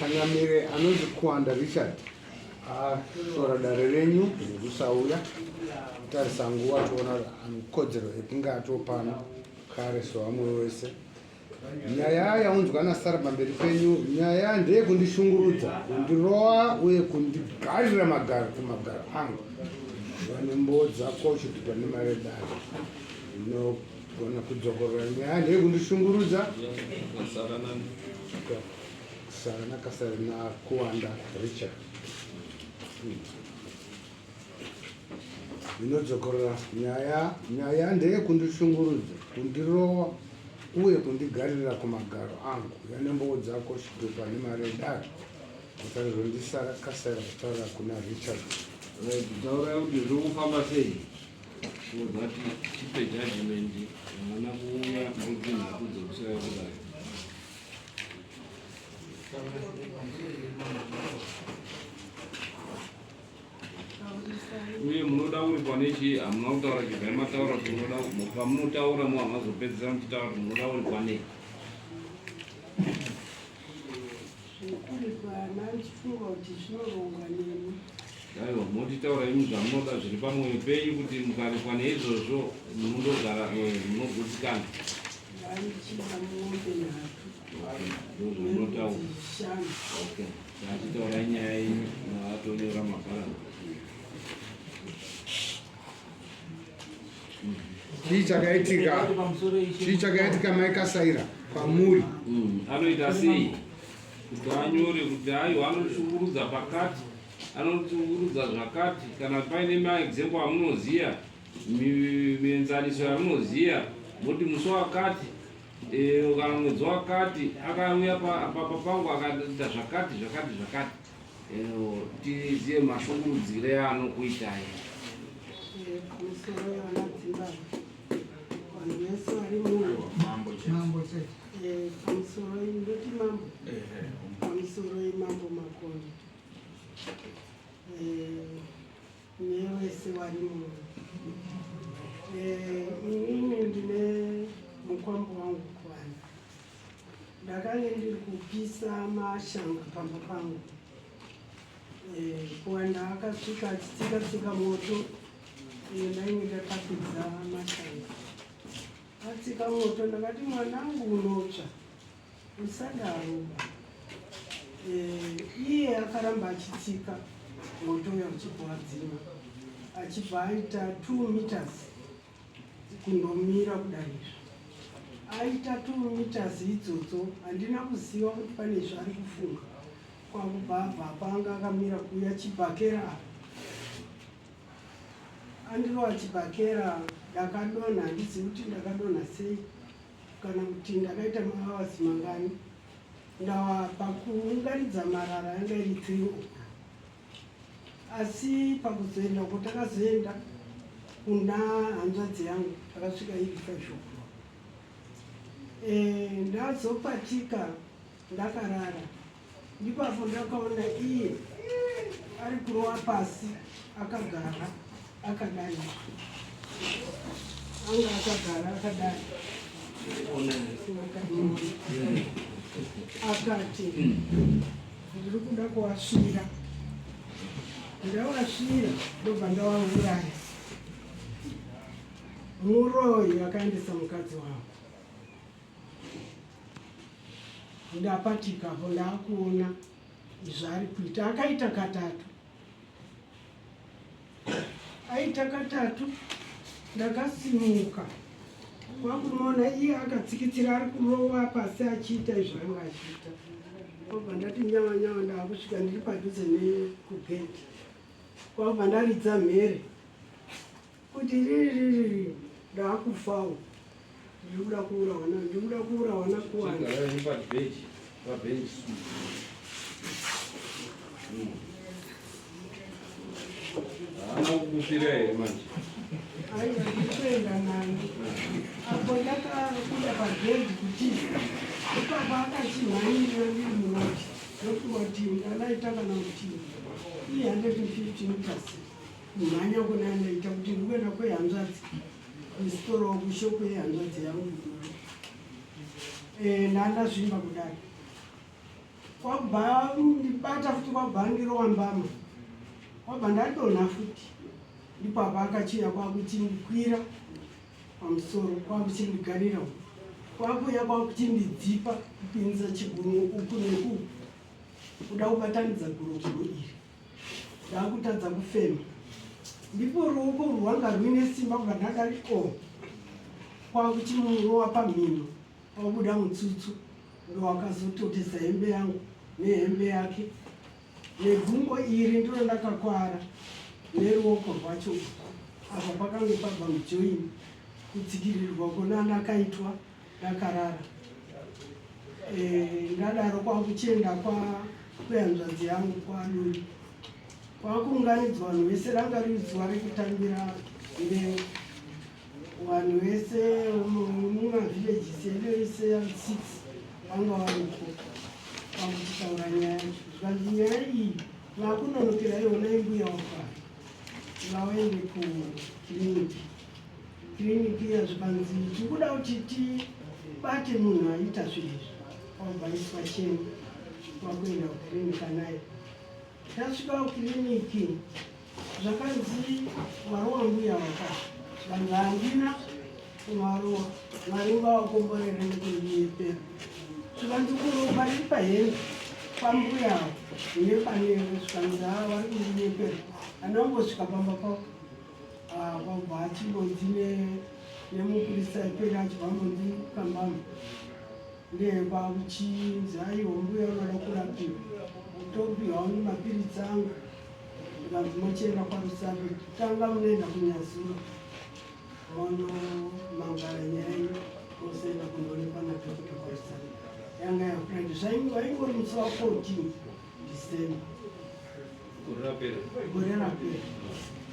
Changamire anonzi Kuwanda Richard asora dare renyu nekusauya kutarisa nguva toona kodzero yekunge atopano kare sevamwe wese. Nyaya yaunzwa naSara pamberi penyu nyaya ndeyekundishungurudza, kundirova uye kundigarira magaro kumagaro angu. Vane mbowo dzako chitupa nemari yedare. Inogona kudzokorora nyaya ndeyekundishungurudza. Sara nakasara nakuwanda Richard. Ndinodzokorora nyaya nyaya ndeyekundishungurudza kundirova uye kundigarira kumagaro angu yanembowo dzako chitupa nemari yedare usazondisara kasara kutaura kuna Richard. Right, taurai kuti zviri kufamba sei so that tipe judgment hamuna kuuya mbudzi nhatu dzekusaya kudai. Uye munoda kuripwa nechii? Hamuna kutaura chibvai mataura kuti munoda pamunotaura mo hamazopedzisira muchitaura kuti munoda kuripwa nei. Zvekuripwa ndandichifunga kuti zvinorongwa nemi. Aiwa motitaura imi zvamunoda zviri pamwoyo penyu kuti mukaripwa neizvozvo munondogara eh, munogutsikana. Ndandichida mombe nhatu. Ndozvamunotaura. Shanu. Okay. Achitaura nyaya yenyu atonyora mabhara. Chii chakaitika? Chii chakaitika mai Kasaira kwamuri? Anoita sei kuti anyore kuti aiwa anoshungurudza pakati anoshungurudza zvakati kana paine maexample amunoziva mienzaniso yamunoziva moti musi wakati Eh, kana mwedzi wakati akauya papa pangu akaita zvakati zvakati zvakati eh, tizive mashungurudzire anokuitai eh, pamusoro yevana dzimbabwe vanhu vese vari muno mambo chete pamusoro ndoti mambo pamusoro yemambo makoni Nevese vari muno. Eh, inini ndine mukwambo wangu kwana. Ndakange ndiri kupisa mashanga pamba pangu. Eh, kuwanda akasvika achitsika tsika moto. Eh, ndainge ndakapedza mashanga. Atsika moto ndakati mwanangu unotsva. Usadaro ba. Eh, iye akaramba achitsika moto uya uchibva wadzima achibva aita 2 meters kundomira kudai izvi aita 2 meters idzodzo handina kuziva kuti pane zvaari kufunga kwakubva abva panga akamira kuuya chibhakera apa andirova chibhakera ndakadonha handizivi kuti ndakadonha sei kana kuti ndakaita mahours mangani ndawa pakuunganidza marara yanga iri three o'clock asi pakuzoenda uko takazoenda kuna hanzvadzi yangu takasvika iri five o'clock eh, ndazopatika ndakarara Ndipapo ndakaona iye ari kurova pasi akagara akadai, anga akagara akadai, akati ndiri kuda kuwasvira, ndawasvira ndobva ndawauraya. Muroyi akaendesa mukadzi wangu. Ndapatikapo ndakuona zvaari kuita akaita katatu aita katatu ndakasimuka kwakunoona iye akatsikitsira ari kurova pasi achiita izvo anga achiita kwabva ndati nyawa nyawa ndakusvika ndiri padhuze nekugeti kwabva ndaridza mhere kuti riririri ndakufawo ndiri kuda kuurawa ndiri kuda kuurawa nakuwana haana kukufira here manje aiwa ndikuenda naye apo ndakabuda pagedhi kutiza ipapo akachimhanyirira ndiri muroti ndofunga kuti ndalaita kana kuti 350 meters Kumhanya kuna ndaita kuti ndikuenda kwehanzvadzi kusitoro kushopu yehanzvadzi yangu eh, ndandazvimba kudai. Kwabva ndibata futi kwabva andirowa mbama. Kwabva ndadonha futi. Ndipo apa akachiya kwakuchindikwira pamusoro kwakuchindigarira uku. Kwakuya kwakuchindidzipa kupinza chigunwe uku nekuku. Kuda kubatanidza gurokuro iri. Ndakutadza kufema. Ndipo ruoko rwanga rwuine simba kubva ndadari o. Kwakuchimurowa pamhino. Wabuda mutsutsu ndowakazototesa hembe yangu nehembe yake negumbo iri ndiro ndakakwara neruoko rwacho apa pakange pabva mujoini kutsikirirwa kona ndakaitwa ndakarara eh, ndadaro kwakuchienda kwehanzvadzi yangu kwaduri kwakuunganidzwa vanhu vese ranga riri zuva rekutambira mbeu Vanhu vese mumavillages edu ese ari 6 vanga varipo pakuchitaura nyaya yacho zvikanzi nyaya iyi vakunonokera iona imbuya wakwara vaende kukiriniki kiriniki iya zvikanzi tikuda kuti tibate munhu aita zvinhu izvi wabva iswa cheni wakuenda kukiriniki anaye Tasvika kukiriniki zvakanzi warowa mbuya waka vanhu handina kuvarowa Mwari ngavakomborere nekunyepera zvikanzi kuropa riri pahembe kwambuya avo nepanewe zvikanzi haa vari kundinyepera andambosvika pamba pavo ah, kwabva achimbonzi nemupurisa ipera achibva ambonzi kambamba Ndekwakuchinzi aiwa mbuya unoda kurapiwa topiwa mapiritsi angu ndikanzi mochienda kwaRusape tanga munoenda kuNyazura monomangara nyaya yenyu mozoenda kundoonekwa nadhokota kwaRusape yanga yafriday zvaingori musi wa 14 December Gore rapera. Gore rapera.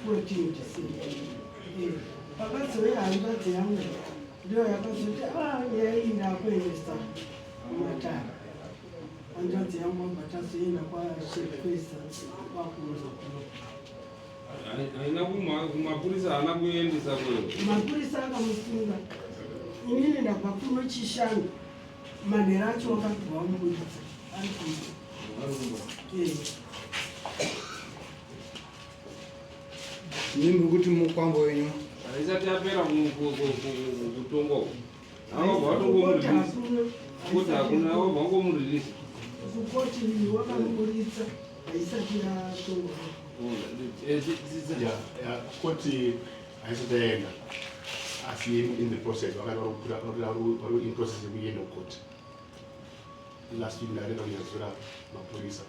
14 December. Eh, pakazouya hanzvadzi yangu ndiyo yakazoti ah nyaya iyi ndakuendesa kumatare. Hanzvadzi yangu abva tazoenda kwaShekwesa kwakuunza kuno. Haina kumapurisa haana kuendesa kuyo. Mapurisa akamusunga. Inini ndabva kuno Chishanu. Manhero acho wakabva wamuburitsa ari kumba. Eh. Imi muri kuti mukwambo wenyu haisati yapera kutongwa uku. Akabva watongomurelease. Koti hakuna akabva wangomurelease. Kukoti wakamuburitsa haisati yatongwa. Koti haisati yaenda asi in the process vakati vari in process yekuenda kukoti last week ndaenda kunyazura mapurisa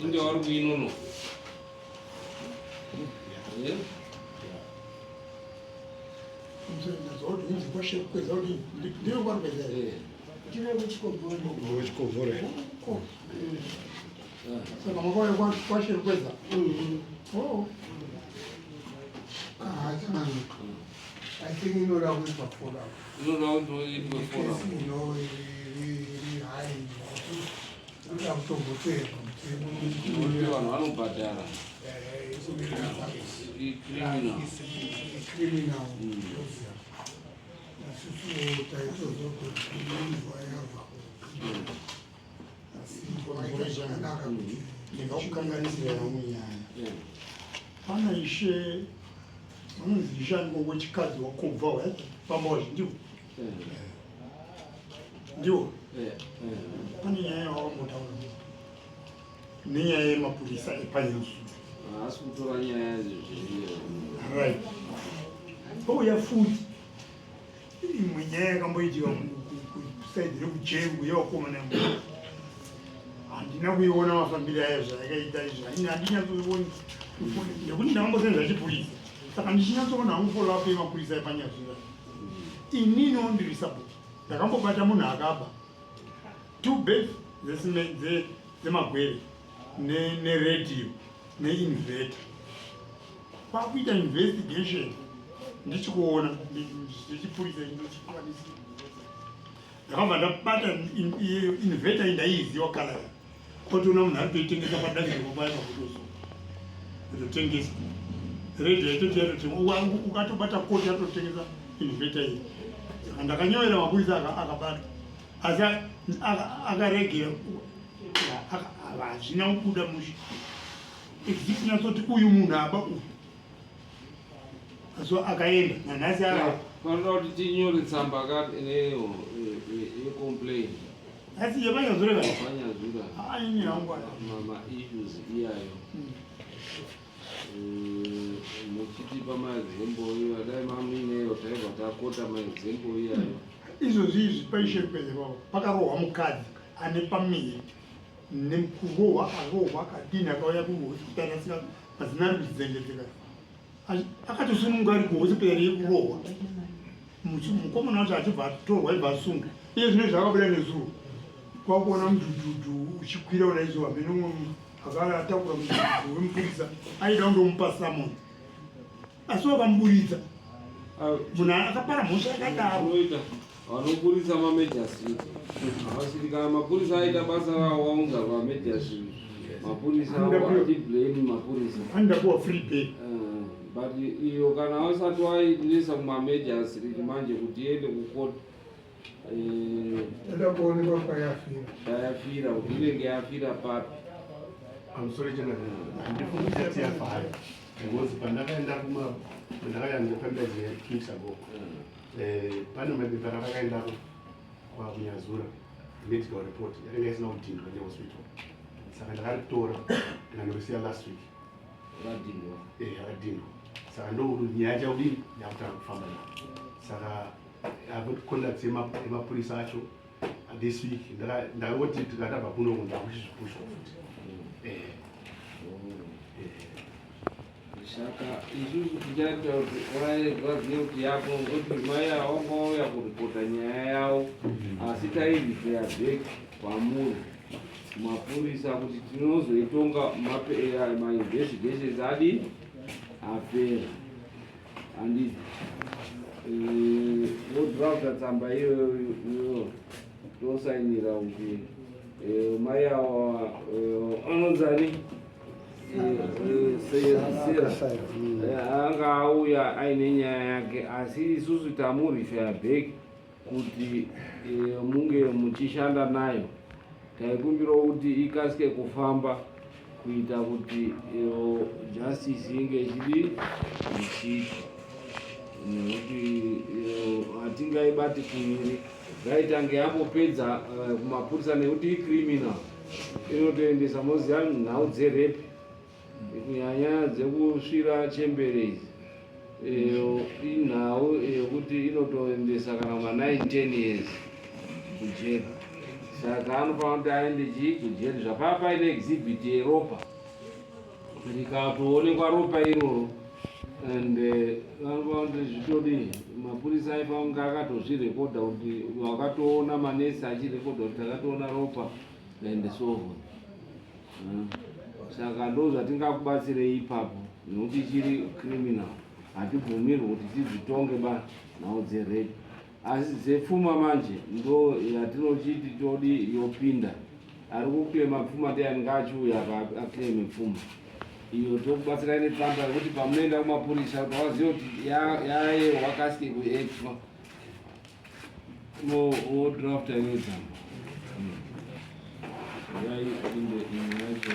Inde vari kuinono. Kuchikovhora. Saka makauya kwaShekweza. Oh. Ah, I think inoda kuitwa follow up. Inoda kuti iitwe follow up. Kesi ino iri high inoda kutomboteerwa mutemo. Nokuti vanhu vanobhadhara. Criminal. Criminal. Isusu taitoziva kuti inzwa yabva. Asi maita zvakanaka kuti ndingakukanganisira yangu nyaya. Pana ishe unonzi ishe anenge wechikadzi wakobva pamba wazvi ndiwo ndiwo pane nyaya yawakambotaura nenyaya yemapurisa epanyasu haasi kutora nyaya right pouya futi imwe nyaya yakamboitika kusaidi rekujengu yevakomana handina kuiona mafambiro ayo zvayakaita izvi handinyatsoioni nekuti ndakambosenza chipurisa saka ndichinyatsoona hangu follow up yemapurisa epanyazvira ininiwo ndiri sabhuku ndakambobata munhu akaba two beds dzemagwere neredio neinverter kwakuita investigation ndichikuona ndichipurisa ndichikwanisa ndakabva ndabata inverter iyi ndaiiziwa kala ya kotoona munhu ari kuitengesa padangiko paya pakutozo kutotengesa radio yatoti yatotengwa ukatobata koti yatotengesa inverter iyi saka ndakanyorera mapurisa akabata asi akaregera Hazvina kubuda mushe. Exhibit nyatsoti uyu munhu aba uyu. So akaenda nanhasi ava. Panoda kuti tinyore tsamba ka yecomplain. Asi yepanyazura ka? Panyazura. Ah, ini hangu aya. Ma issues iyayo. Muchitipa maexample iwayo dai mamuineyo taibva takota maexample iyayo. Izvozvi izvi paishepedze pavo pakarohwa mukadzi ane pamiri nekurohwa arohwa akadini akauya kuhospital asina mazina ari kudzengedzeka akatosununga ari kuhospital yekurohwa mukomana wacho achibva atorwa ibva asunga iye zvino zvakabuda nezuro kwakuona mudhudhudhu uchikwira kudai so hamene umwe akatakura mudhudhudhu wemupurisa aida kundomupa samon asi wakamuburitsa munhu akapara mhosva yakadaro vanoburitsa mamajor street havasiri kana mapurisa aita basa rawo waunza pamajor street mapurisa atiblame mapurisa anoda free pay but iyo kana wasati wainesa kumamajor street manje kuti iende kucourt Eda kuonekwa kwayafira. Kwayafira kuti inenge yafira papi. I'm sorry General. Handifungi kuti yafa hayo. Because pandakaenda kuma pandakaenda ndakafamba 2 weeks ago. Pane mapepa akakaendako kwakunyazura medical report yakanga isina kudhindwa nehospital. Saka ndakaritora ndikandorisiya last week. Rakadhindwa. Yakadhindwa. Saka ndokuti nyaya yacho kudini yakutanga kufamba nayo. Saka I've got contacts yemapurisa acho this week ndakangoti tikataba kuno ndakuchizvipushwa futi. Saka isusu tichaita kuti vazive kuti yako ngoti mai ava vanga vauya kuripota nyaya yavo asi tairifeya back kwamuri mapurisa kuti tinozoitonga mainvestigations adi apera. Handiti vodrafta tsamba iyoyo tosainira kuti mai ava anonzani Sera anga auya aine nyaya yake asi isusu tamurifeya back kuti munge muchishanda nayo. Taikumbirawo kuti ikasike kufamba kuita kuti justice inge ichidi ichiitwa nekuti hatingaibati kuviri ngaitange yambopedza kumapurisa nekuti icriminal inotoendesa moziva nhau dzerape kunyanya dzekusvira chembere idzi inhau yekuti inotoendesa kana kuma 9 10 years kujeri. Saka anofanira kuti aende chii kujeri zvapaa paine exhibit yeropa rikatoonekwa ropa iroro and vanofanira kuti zvitodii mapurisa aifanira kunge akatozvirekodha kuti wakatoona manesi achirekodha kuti takatoona ropa and so forth. Saka ndo zvatingakubatsirei ipapo nekuti chiri criminal hatibvumirwi kuti tizvitonge ba nhau dzerape asi dzepfuma manje ndo yatinochiti todi yopinda ari kuklema pfuma ndiani ngaachiuya akleme pfuma iyo tokubatsirai netsamba yekuti pamunoenda kumapurisa kuti wazive kuti yayewa kasike kuactwa wodrafta iwe tsamba yaipinde imwe yacho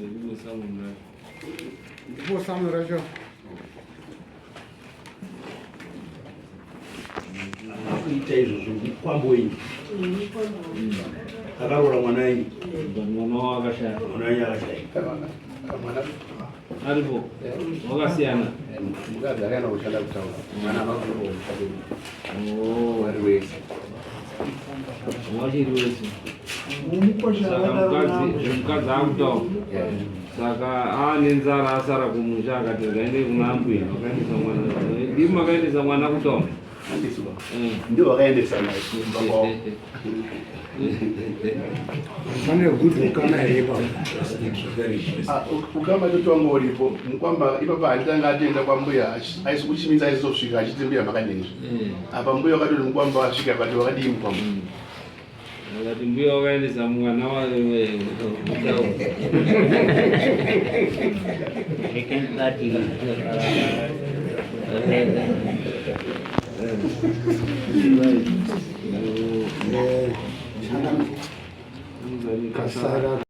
rimwe samuni racho ndipo samuni racho akuita izvozvo mukwambo wenyu akaroora mwana wenyu mwana wakashaya mwana wenyu akashaya aripo wakasiyana mukadzi akaenda kushanda kutaura mwana akakuroora vari wese wachiri wese saka mukadzi akutaura saka aane nzara asara kumusha akati ngaende kuna ambuya vakaendesa mwana ndimi makaendesa mwana kutaura ndio vakaendesa naye kumba kwavo pane good ukama here ipapo ukama toti wanga uripo mukwamba ipapa handitanga atoenda kwambuya aisi kuchimidza aisizosvika achiti mbuya makadini apa mbuya wakatoti mukwamba wasvika but wakadii mukwamba akati mbuya wakaendesa mwana wawe Anonzani? Kasara.